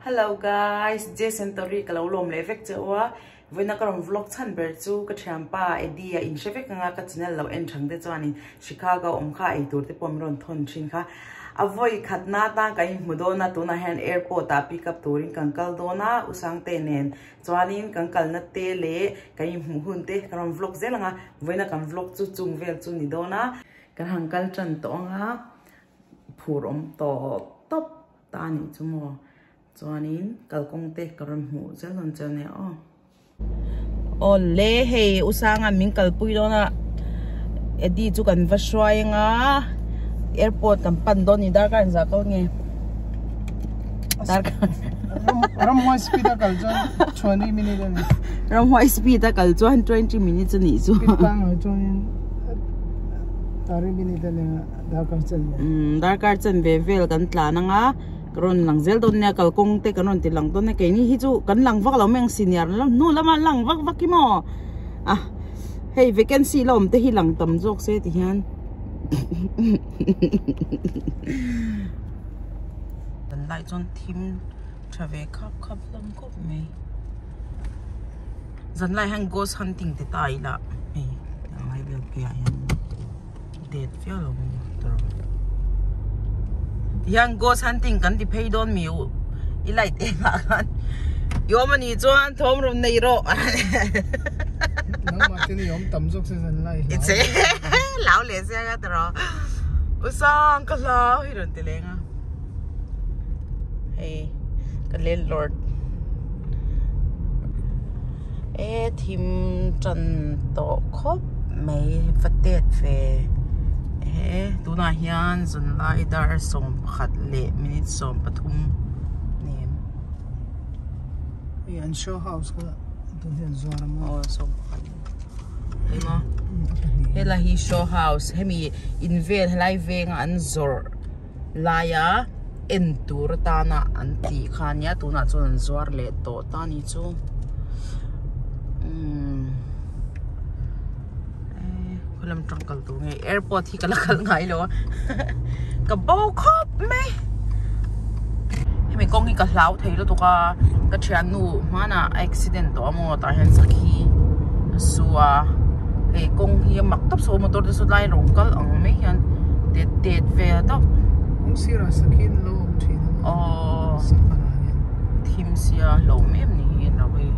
Hello guys, Jason Tori ka lo lawm leh vek che u a, vawiina ka rawn vlog chhan ber chu ka thianpa Eddie a in hre vek anga ka channel lo en thang te chuanin Chicago awm kha ei tur te pawh min rawn thawn thin kha. A vawi khatna atan kan inhmu dawn a, tunah hian airport ah pick up turin kan kal dawn a, U Sangte nen chuanin kan kalna te leh kan inhmuh hun te ka rawn vlog zel ang a, vawiina kan vlog chu chung vel chu ni dawn a. Kan han kal tan tawh ang a, phur awm tawp tawp ta a nih chu maw chuanin kalkawng te ka rawn hmuh zel dawn che ania aw. Awle hei u Sanga min kalpui dawn a Eddie chu kan va hruai anga airport kan pan dawn a ni darkar engzah kal nge darkar Ramhuai speed a kal chuan 20 minute a ni. Ramhuai speed a kal chuan 20 minutes a nih chu. Speed pangngai chuanin 30 minute a ni a. Darkar chen ve. Umm darkar chen ve vel kan tlan anga ka rawn lang zel dawn nia kalkawng te kan rawn ti lang dawn nia keini hi chu kan lang vak lo mai ang senior lam hnu lama lang vak vak hi maw a hei vacancy la awm te hi lang tam zawk se ti hian kan lai chuan thim tha ve khap khap hlawm khawp mai zan lai hian ghost hunting ti ta ila hei a ngai vel piah hian. Det viau lo maw tawrh tihian ghost hunting kan ti phei dawn mi u i light eng ah khan i awm anih chuan thawm rawn nei rawh nangmah ten i awm tam zawk se zan lai hlau che hlau leh sia ka tawrh u sang ka hlau hi rawn ti leng a hei ka landlord E thim tan tawh khawp mai va tet ve e tunah hian zunlai dar 11 leh minute 13 nem. Hei an show house kha tun hian zuar a maw. Aw 11 emaw helai hi show house hemi in vel helai venga an zawrh laia en tur atana an tih kha ania tunah chuan an zuar leh tawh ta ni chu umm khawi lam tang kal tur nge airport hi ka la kal ngai lo a ka bo khawp mai hemi kawng hi ka hlau thei lutuk a ka thiannu hmanah a accident tawh a maw tah hian sakhi a su a hei kawng hi a mak tawp saw motor te saw tlai rawng kal ang mai hian tet tet vel tawp kawng sirah sakhi an lo awm thin a aww sangha ah hian thim sia hlauh em ni hi an lo hei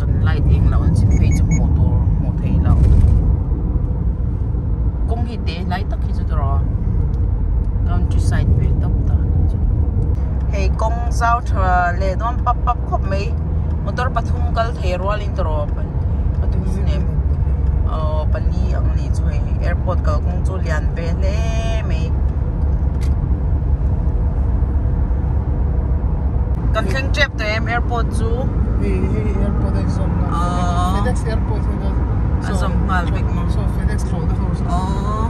kan light eng loh an chhip phei chu hmuh tur hmuh theih loh kawng hi te hlai tak hi chu tawrh a country side ve tawp ta ni chu hei kawng zau tha leh dawn pap pap khawp mai motor pathum kal thei rualin tawrh pathum nem aw pali ang ni chu hei airport kalkawng chu lian ve hle mai kan thleng tep tawh em airport chu hei hei airport a inzawm nghal fedex airport hi a zawm nghal vek maw saw fedex thlawh na ho saw aww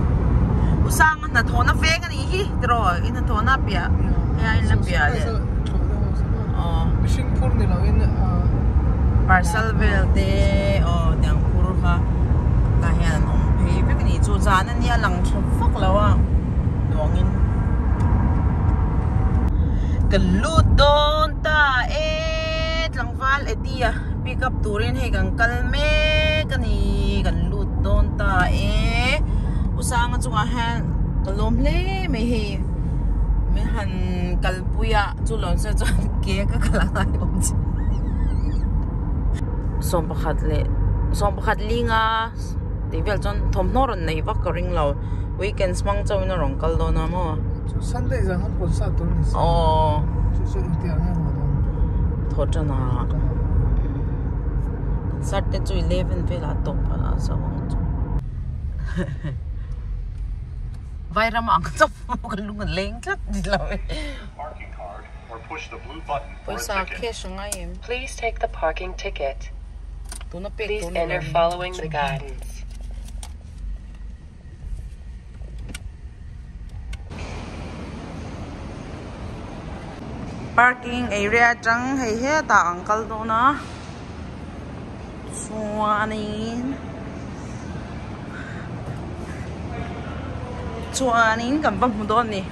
u sanga hnathawhna veng a nih hi tiraw i hnathawhna piah hei a in la piah leh aww mihring phur ni lo in parcel vel te aw tiang phur kha tah hian an awm phei vek a ni chu zan ania lang tha vak lo a duangin ka lut dawn ta e tlangval Eddie a pick up turin hei kan kal mek a ni kan lut dawn ta e u Sanga chungah hian ka lawm hle mai hei min han kalpui a chu lo se chuan ke ka kal a ngai awm che 11 leh 11 linga tih vel chuan thawmhnaw rawn nei vak ka ring lo weekends hmang chauhin a rawn kal dawn a maw chu sunday zan han concert tur a ni si aww chu chu engtiang nge maw dawn thaw tan a concert te chu 11 velah tawp a zo ang chu vairam ang chawp ka lung a leng tlat ni lo e pawisa cash a ngai em tuna pek tur ni lo parking area atang hei hetah an kal dawn a chuanin chuanin kan va hmu dawn a ni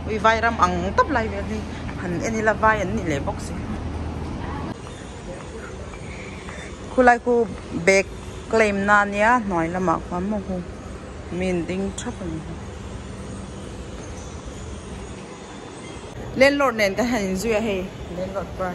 ui vairam ang tawp lai vel hi. Han en ila vai an nih leh bawk si. Khulai khu bag claim na ania hnuai lamah khuan maw hu mi an ding thap a ni. Landlord nen kan han inzui a hei landlord par.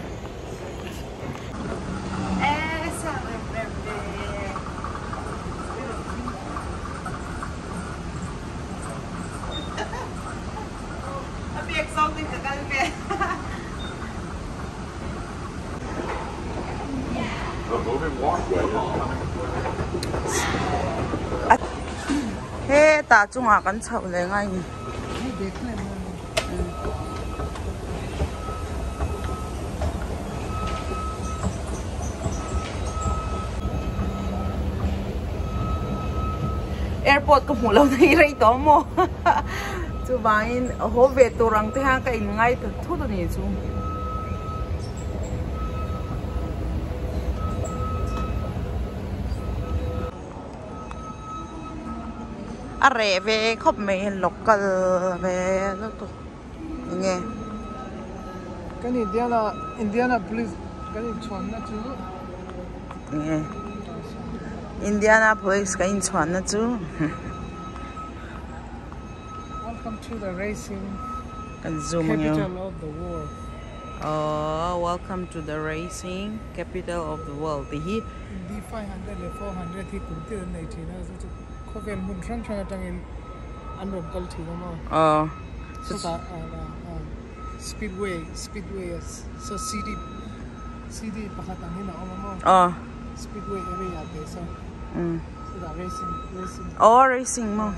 Hetah chungah kan chhoh leh ngai ni. Airport ka hmuh lo na hi rei tawh maw chuvangin haw ve tur ang te hian ka in ngai ta thut a ni chu. A reh ve khawp mai local ve lutuk enge. Kan Indiana Indianapolis kan inchhuanna chu. Enge Indianapolis kan inchhuanna chu. Welcome to the racing Kan zoom ang capital of the world. Oh, welcome to the racing capital of the world tih hi. Indy 500 leh 400 hi kum tir an nei thin a, chu chu khawvel hmun hrang hrang atangin an rawn kal thin a maw? Aw. Chutah speedway speedway a so city city pakhat ang in a awm a maw? Aw. Speedway area teh saw. Chutah racing racing. Aw racing maw?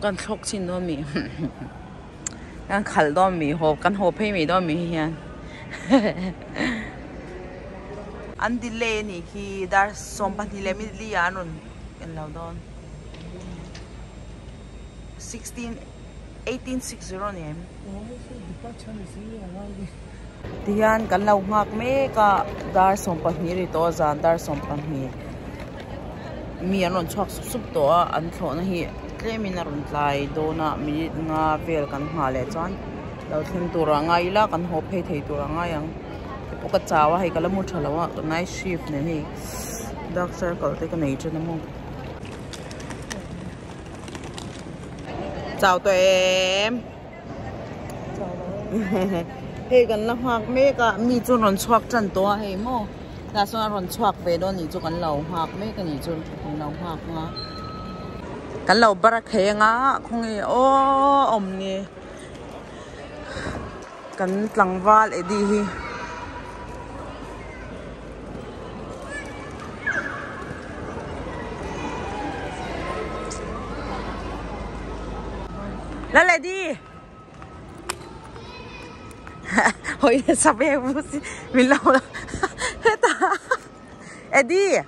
Kan thlawk chin dawn mi kan khalh dawn mi haw kan haw phei mai dawn mi hi hian an delay a nih khi dar 22 leh minute li ah an rawn en lo dawn 16 1860 ni em. Tihian kan lo nghak mek a dar 12 ri tawh a zan dar 12 mi an rawn chhuak sup sup tawh a an thlawhna hi tlemin a rawn tlai dawn a minute nga vel kan nghah leh chuan lo thleng tur ah ngai ila kan haw phei thei tur a ngai ang hei pawh ka chau a hei ka la mu tha lo a ka night shift nen hei dark circle te ka nei thin a maw. Chau tawh em hei kan la nghak mek a mi chu rawn chhuak tan tawh a hei maw tah sawn a rawn chhuak ve dawn nih chu kan lo nghak mek a nih chu kan lo nghak anga kan lo bar a khei anga khawnge aw awm ni kan tlangval Eddie hi. La Lady Hoi sabe bu si min lo heta Eddie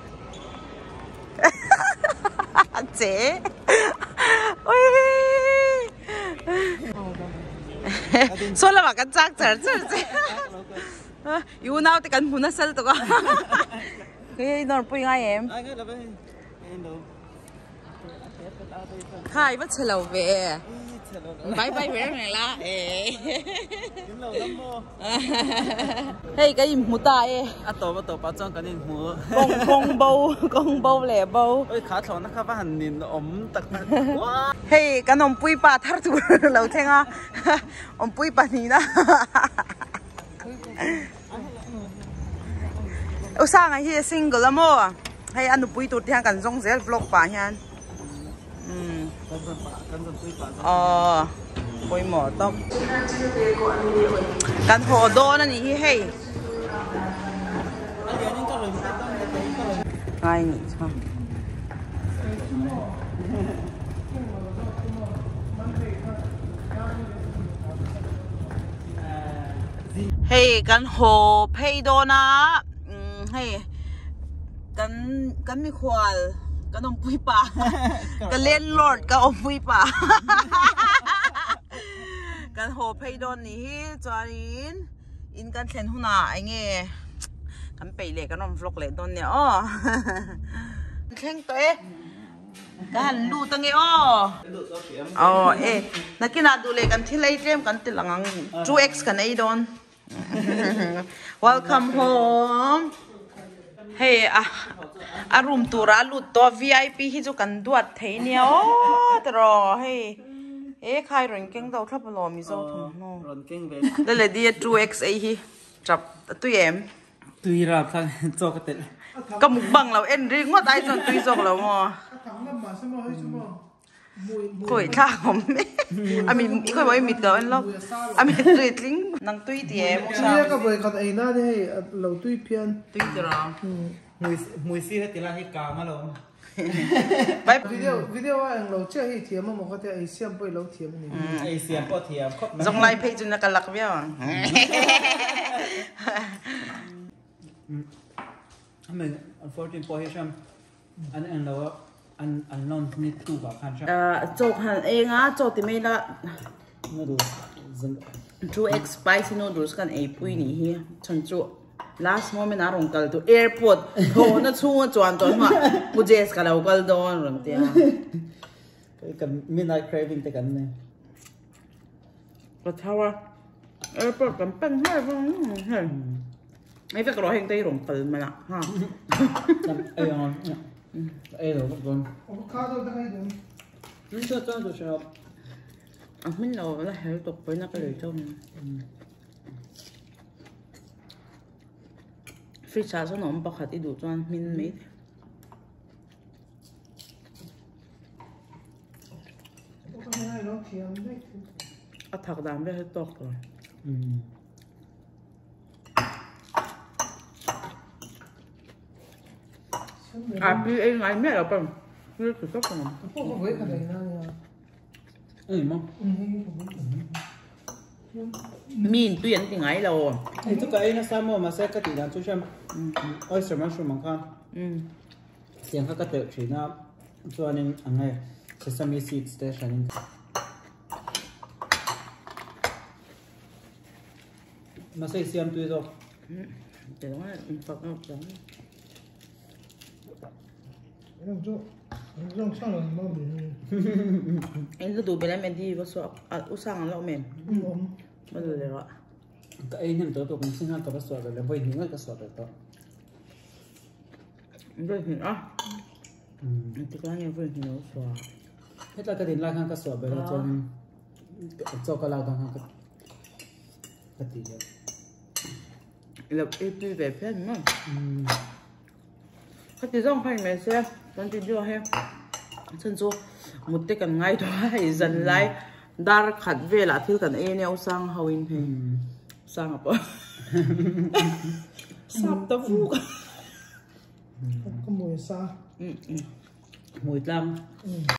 Che Ui Saw lamah kan chak char char che I unau te kan hmu nasa lutuk a Hei nawr pui ngai em Kha i va chhe lo ve Bye bye ve reng la Hei ka inhmu ta e A tawp a tawp ah chuan kan inhmu Kawng kawng bo kawng bo leh bo Oi kha thlawhna kha va han nin awm tak tak Hei kan awmpui pa thar tur lo thleng a awmpui pahnihna Usanga hi single a maw hei a nupui tur te hian kan zawng zel vlog pah hian aw pawimawh tawp kan haw dawn a nih hi hei ngai nih chuan. Hei kan haw phei dawn a hei kan kan mikhual kan awmpui pa ka landlord ka awmpui pa kan haw phei dawn nih hi chuanin in kan thlen hunah eng nge kan peih leh kan rawn vlog leh dawn nia aw thleng tawh e. Ka han lut ange aw. Aw e nakinah duh leh kan thil ei tlem kan ti lang ang 2x kan ei dawn. Welcome home. Hei a a room turah a lut tawh a vip hi chu kan duat thei nia aw tiraw hei e khai rawn keng deuh thlap alawm mizo thawmhnaw. Laledi a 2x ei hi tap a tui em. Tui rap kha chaw ka telh. Ka mukbang lo en ri ngawt ai chuan tui zawk lo maw. Khawi thlak awm a mit i khawi maw i mit ka en lawk a mit tui tling nang tui ti em u Tui a ka vawi khat ei na ni hei lo tui phian. Tui ti rawh. Hmui si heti lai hi kang alawm. Video video a englo chiah hi thiam a maw ka tia ei siam pawh i lo thiam a ni. Ei siam pawh thiam khawp mai. Zawng lai phei chu na ka lak viau ang. Hemi 14 pawh hi hram an englo a an an launch ni tuk ah khan hram. Chaw khan eng a chaw ti mai la. Noodles zan. 2x spicy noodles kan ei pui nih hi chhan chu. Last moment a rawn kal tu airport thawhna chhunga chuan tawh hnuah Pu Jess ka lo kal dawn rawn ti a. Ka midnight craving te kan nei. Ka thau a airport kan pan hmar vang hei. Ei vek rawh heng te hi rawn kal man ah ha. Ei ang ei lo vek dawn. Avocado te kha i duh. Ni chuan chuan chu hre lo. A hmin lo la hel tawk pawhin a ka lei chauh nia. Fridge ah sawn a awm pakhat i duh chuan hmin mai thei. A thak dan vel hi tawk tawh. A pi ei ngai miah lo pawn thil ti tawk ang. Mi in tui an ti ngai lo. Hei chu ka ei nasa maw mahse ka tih dan chu hriam oyster mushroom ang kha tiang kha ka telh thin a chuanin ang hei sesame seeds te hranin mahse i siam tui zawk. In la duh bel em Eddie va saw u sang an la awm em? Va la leh rawh. Ka ei hnem tawh tawh kan sin khan ka va suah ve leh vawi hnih ngawt ka suah ve tawh. Vawi hnih a? Engtik lai nge vawi hnih lo suah? Hetlai ka din lai khan ka suah ve la chuanin chaw ka lak dan khan ka ti leh. I lo ei tui ve phian maw? Khati zawng kha in mai se kan video hi chhan chu mut te kan ngai tawh a hei zan lai dar khat velah thil kan ei ania u sang ho in hei sang a pawh sap ta vuk a ka mui sa mui tlang.